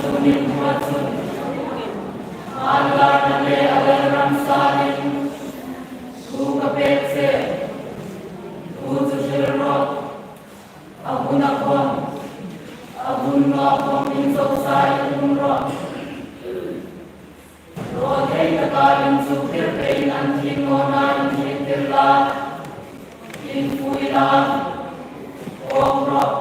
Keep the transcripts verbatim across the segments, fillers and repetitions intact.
Tuhin hua chun, a larna le a lalram salin, thu ka pek che, thu chu hril rawh, a huna khawm, a hun naw khawm inzosa in um rawh. Rawt thei taka inchuktir peiin an thim nawna inthliktir la, infui la, awk rawh.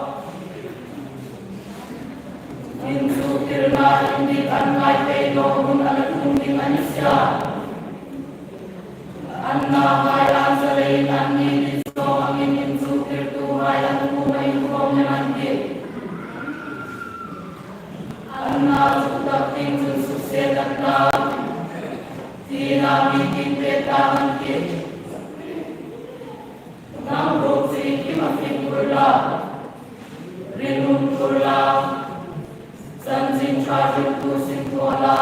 Inchuktirna indik an ngai pei naw hun a la tlung ding a ni si a. An nahai an zaleiin anni dit zawng angin inchuktirtuhai an kuoma inkhawm lem an tih. An na chu tak ding chun sukset an ta, tina mi tin pek ta an tih. Nang ruok chu i kim a fing tur la, rinum tur la, chanchin ṭha hriltu sinthaw la,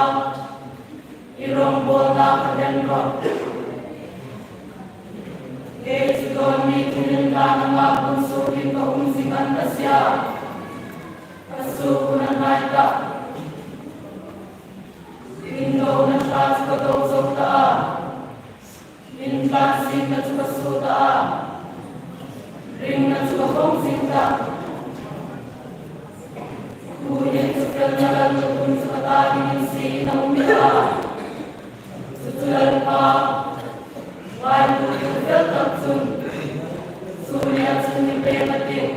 i rongbawlna kha hlen rawh. Kei chu dawn mi thil inhlân anga hun suokin ka um zing an ta si a, ka suok hun a hnai tah. Indona ṭha chu ka do zo ta a, intlansietna chu ka suo ta a, ringna chu ka hawng zing tah. Tuhin chu felna Lalpa hun chu ka ta dingin siein a um ta a. Chu chu Lalpa, ngaituo fel tak chun, chu nia chun mi pek a tih.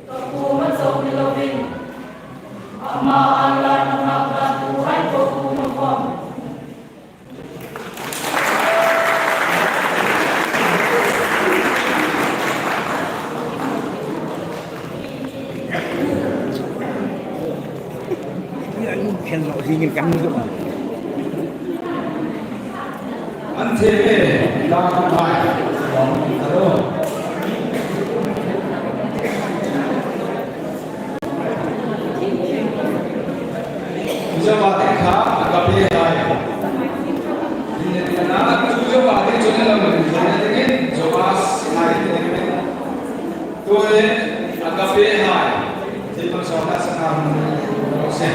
Ka kuoma chau ni lovin, ama an larna hmang dan tuhai po kuoma khawm. An thei e, la kan hai. Chu zoa ding kha Agape hai. Chu zoa ding chu ni lo ni, chu ni dingin Joas hai. Tuhin Agape hai. Thil pan sawna sana hmun se.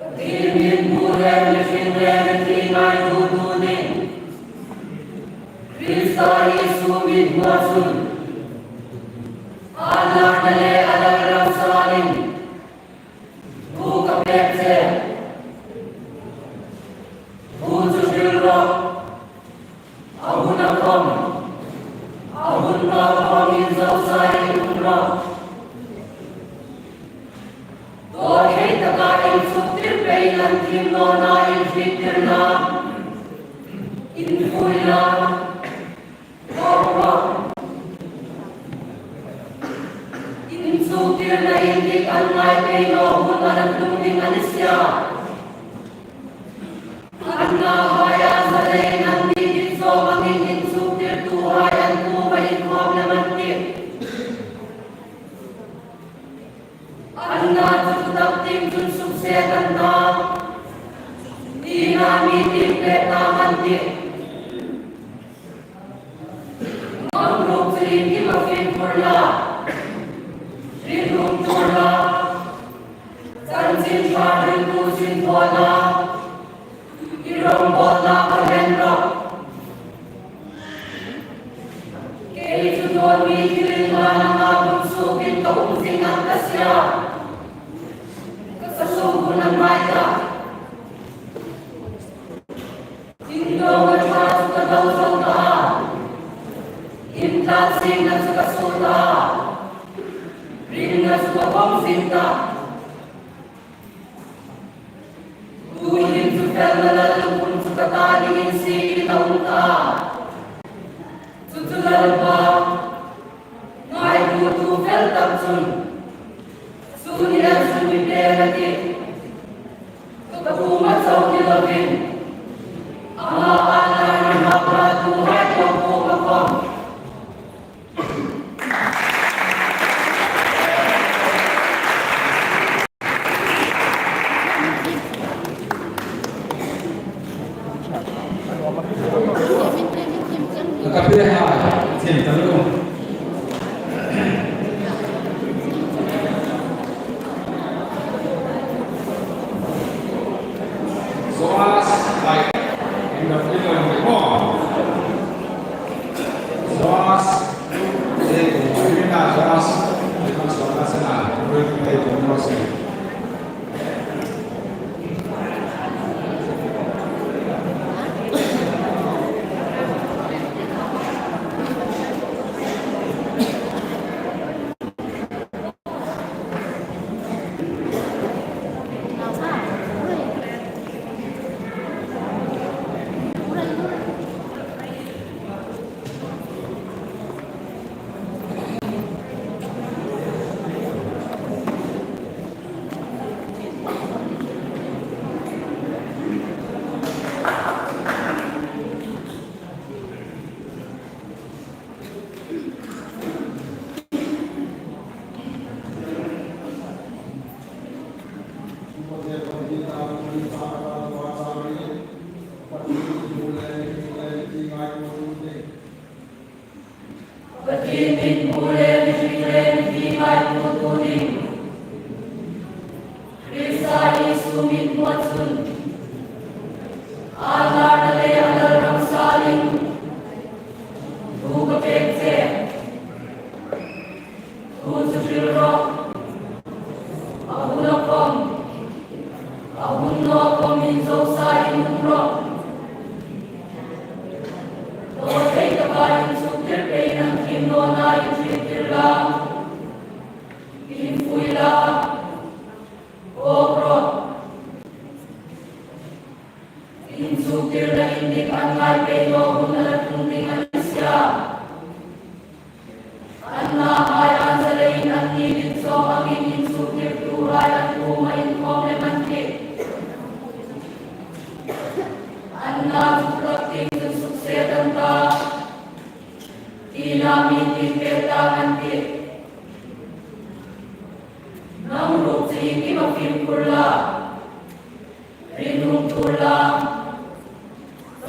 Pathien hming hmu le, mihring le, mithi ngaituo tunin, Krista Isu hming hmua chun, a larna le a lalram salin, thu ka pek che, thu chu hril rawh. A huna khawm, a hun naw khawm inzosa in um rawh. Daw thei taka inchuktir peiin an thim nawna inthliktir la, infui la, awk rawh. Inchuktirna indik an ngai pei naw hun a la tlung ding a ni si a. An nahai an zaleiin anni dit zawng angin inchuktirtuhai an kuoma inkhawm lem an tih. An na chu tak ding chun sukset an ta, tina mi tin pek ta an tih. Nang ruok chu i kim a fing tur la, rinum tur la, chanchin ṭha hriltu sinthaw la, i rongbawlna ka hlen rawh. Kei chu dawn mi thil inhlan anga bun sukin ka um zing ang ka sia. Ka sung hun a ngai ta. Indo ka ṭha chu ka do zo ta a. Intlansiekna chu ka suo ta a. Ringna chu ka vawng zing ta. Tuhin chu felna Lalpa hun chu ka ta dingin siekin a um ta. Chu chu Lalpa, ngaituotu fel tak chun, chu ni a chu mi pe na ti. Ka kuoma chau ni lovin, ama a na ni ma ka tu hai ko ko ma ko. Ka pe ha, thiem ta lo. Jonas, like, in the field of the ball. Jonas, eh, Jonas, Jonas, Jonas, Jonas. Pathien mithmu le mihring le mithi ngaituotu ding. Krista Isu mithmua chun, a ngarna le a lalram sa ding thu ka pek che. Thu chu hril rawh. A hun a khawm, a hun naw khawm inzo sa in um rawh. Dawr thei taka inchuktir pei nang thiem nawna inhriettir la, infui la, kawk rawh. Inchuktirna indik an ngai pei naw hun a la tlung ding a ni sia. An nahai an zaleiin anni dit zawng angin inchuktirtuhai an kuoma inkhawm lem an tih. An na chu tlak tieng chun sukset an ta, tina mi tin pe ta an tih. Nang ruok chu iengkim a fimkhur la, rinum tuor la,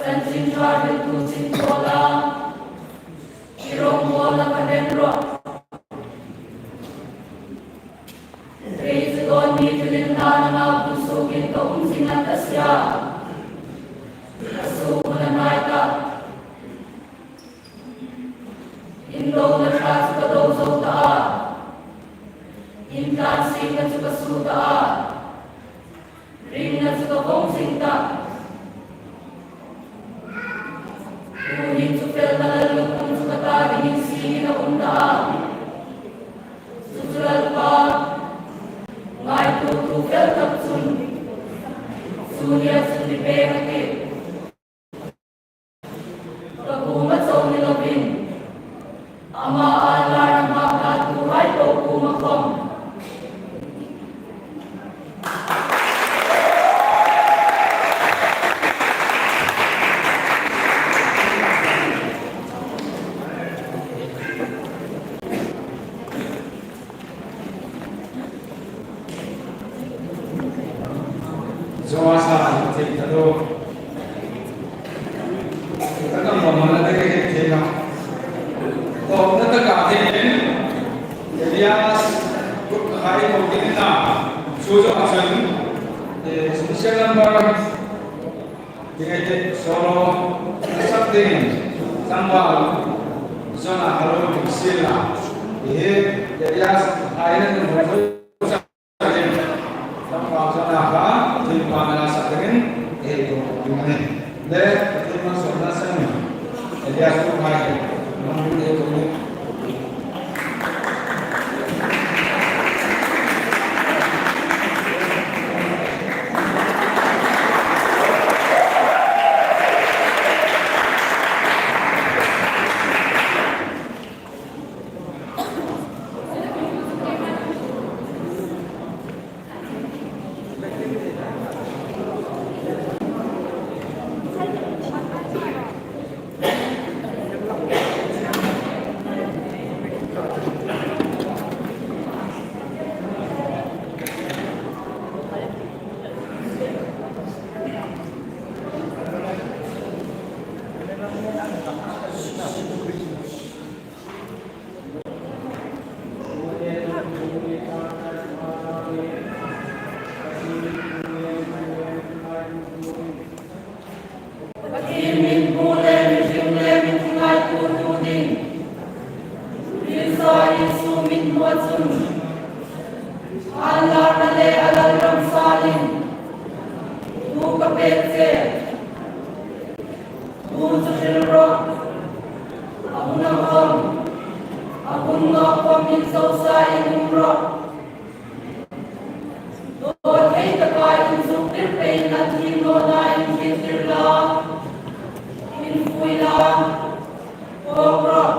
chanchin ṭha hriltu chinthaw la, i rongbawlna ka hlen rawh. Kei chu dawn mi thil inhlan anga bun sukin ka um zing ang ka sia. Ka sung hun a ngai ta. Indona ṭha chu ka do zo ta a. Intlansiekna chu ka suo ta a. Ringna chu ka vawng zing ta. Tuhin chu felna Lalpa hun chu ka ta dingin siekin a um ta a. Chu chu Lalpa, ngaituotu fel tak chun, chu nia chun mi pek a tih. Ka kuoma chau ni lovin, ama a ngarna hma kha tuhai po kuoma khawm. Joasa thei ta lo. Ka tam lo mana te ke thei na. Ko na ta ka thei. Elias, kut hai ko ke na. Su jo asan. Eh, special number. Tieng ei ti solo sak dingin tlangval zona ka lo ding sila. Hi Elias hai nan hmu zo sak ding. Tlangval zona ka thil pa na sak dingin ei ko ding ni. Le thil ma so na sang. Elias ko hai. Mang ei ko ni. Pathien min hmu le, min hring le, min thilai tu tu ding. Krista Isu min hmu chun, an larna le a lalram salin thu ka pek che. Thu chu hril rawh. A hun a khawm, a hun nawk khawm inzosa in um rawh. Dawn thei taka inzuktir peiin an thim nawna inthlimtir la, infui la, pawk rawh.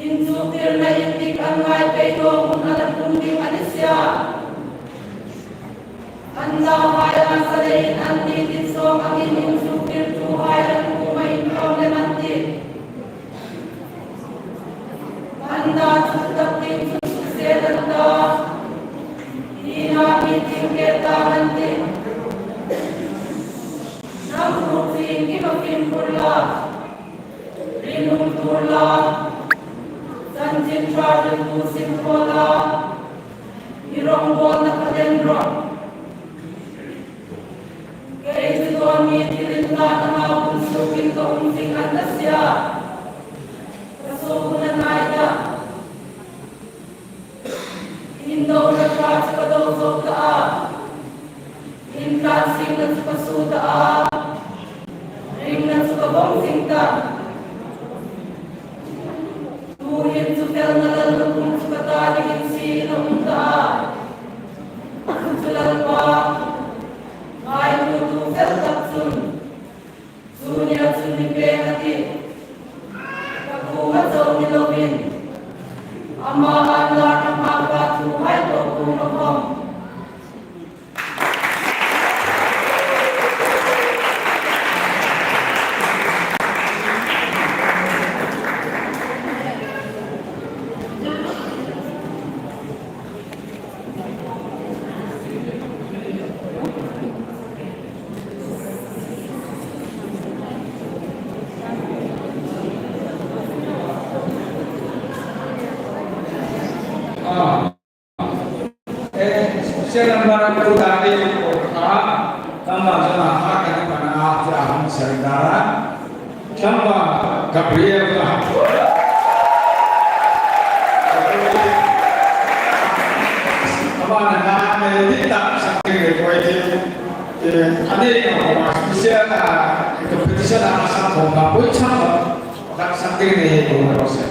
Inzuktirna indik an ngai pei naw hun a la tlung ding a ni si a. An nauhai a sa leiin an nitin sawm angin inzuktirtuhai an kuoma inkhawm lem an tih. An na chu tak ding chun suksiet an ta. Ina meeting ke ta an tih. Nang hruk zing ki ma fimkhur la. Rinum tur la, chanchin ṭha hril tu sim thaw la, i rongbawlna kha den rawh. Kei chu dawn mi thil inhlan anga hun sukin ka um zing an ta si a, ka suok hun a hnai ta. Indona ṭha chu ka do zo ta a, intlansiekna chu ka suo ta a, ringna chu ka vawng zing ta. Tuhin chu felna Lalpa kuoma chu ka ta dingin siehin a um ta a. Chu Lalpa, ngaituo tu fel tak chun, chu nia chun mi pêng a tih. Ka kuoma chau ni loin, ama an lar ama pa thuhai po kuoma khawm. Ah. Eh, serial number two thirty-four kha, tama jana ha ka ni pana a, ja hung serial dara. Tama Gabriel kha. Tama na na me ni ta sa ke ko ti. Eh, ani ko ma special, ah, competition a sa ko ma poi sa ko. Ka sa ke ni ko ma ro se.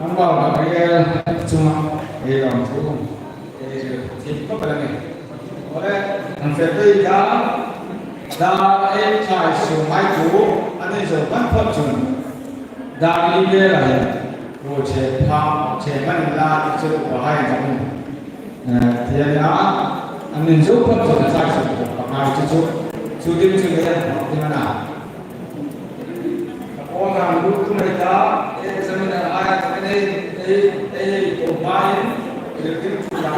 Nang bau na riel chunga ei lam thu ei thim khop el a nih. Ole, an fe pei ta, da ei thlai sung hai tu, an ei zo pan phot chun, da ei be la hin, ro che pha, che man la, che u pa hai ta min. Eh, tia nia, an min zo phot chu, a chai chu, a ngai chu chu, chu ding chu le, ding a na. Ka pawl kan lut tum ei ta, examiner hai, kan ei, ei, ei, ko hai, ei ding chu la,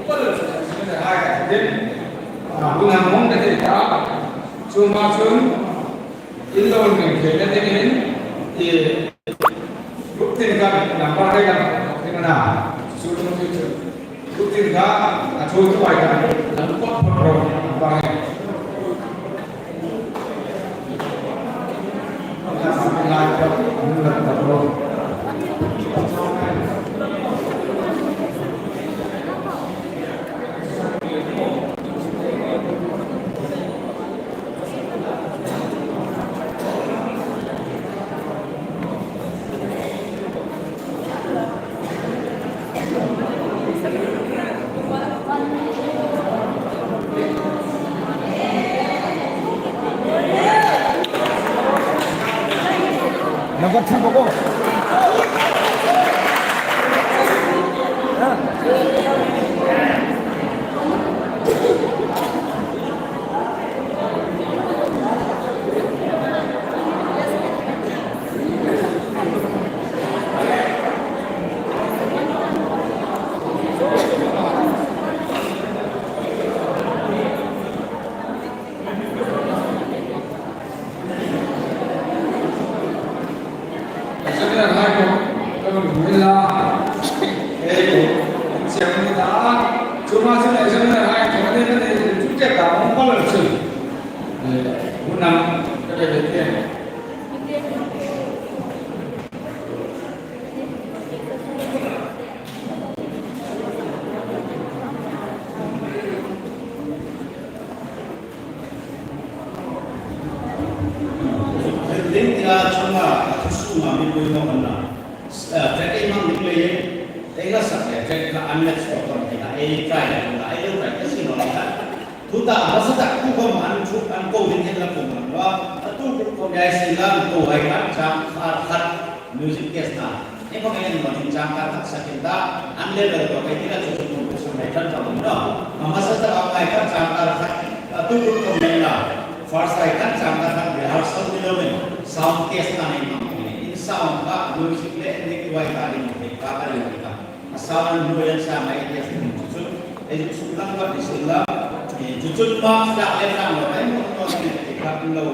ko le chu examiner hai ka ding. A, hun hang hmang ka ti ta, chu ma chun, in lo min ke na dingin, i, Group tin kha number hai kan, tin na, su tum ti chu. Group tin kha, a thu tu ai kan, lam pot pot ro, number hai. Number three, go, go. Examiner hai ko, ko min la. Ei ko, siam ni ta. Chu ma chu examiner hai ko, ne ne chu ke ta mo pa lo chu. Eh, unang, ke ke ke. Chunga a thu sunga mi pui mo anna. Track ei hmang ding leiin ei la sak le track kha an let sawt khom thei a, ei try le la, ei lo try ka si naw la. Tuta a hmasa tak tu khom an thu an ko ding hen la ko man wa. A tu group khom ei si la ko hai khan chang khat khat music test na. Ei khom ei lo ding chang khat khat sak in ta an level ko ei ti la chu chu ko chu mai tran ta lo no. A hmasa tak a hai khan chang khat khat a tu group khom ei la. First hai khan chang khat khat rehearsal ni lo men. Sound test na nei mang ni. In sound ka music le ni ko hai ka ni ka ka ni ka. A sound an hnuoia an sa mai test ni chu chu. Ei chu lang ka ni si la. Chu chu ma sa le lang lo. Ei mo no ni ka lo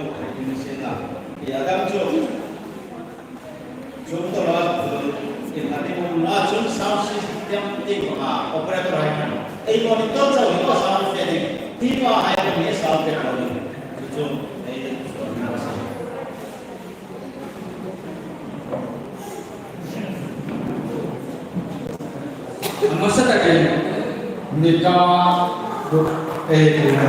ni si la. Ya dam chu. Chun tawla, in a ti mun na chun sound system ti ko a operator hai kan. Ei monitor chau ni ko sound setting. Ti ko hai kan ni sound technology. Chun ei chun na sa. A hmasa takin Nika Group ei ti na.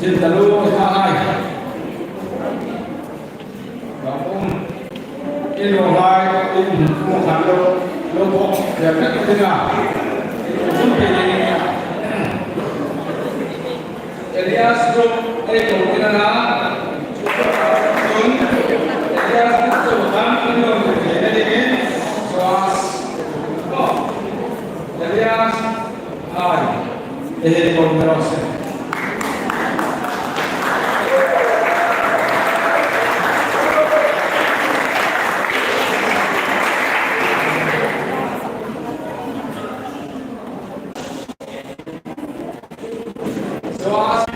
Tin taluo, ka ai. Ka um. In lo hai, in lo khan lo, lo bok, ya ka ti na. Elias group, ei ko ina na. Chun, Elias group chu kan in lo ko ina dingin. So as. Oh. Elias, ai. Ei ko ina lo se. So as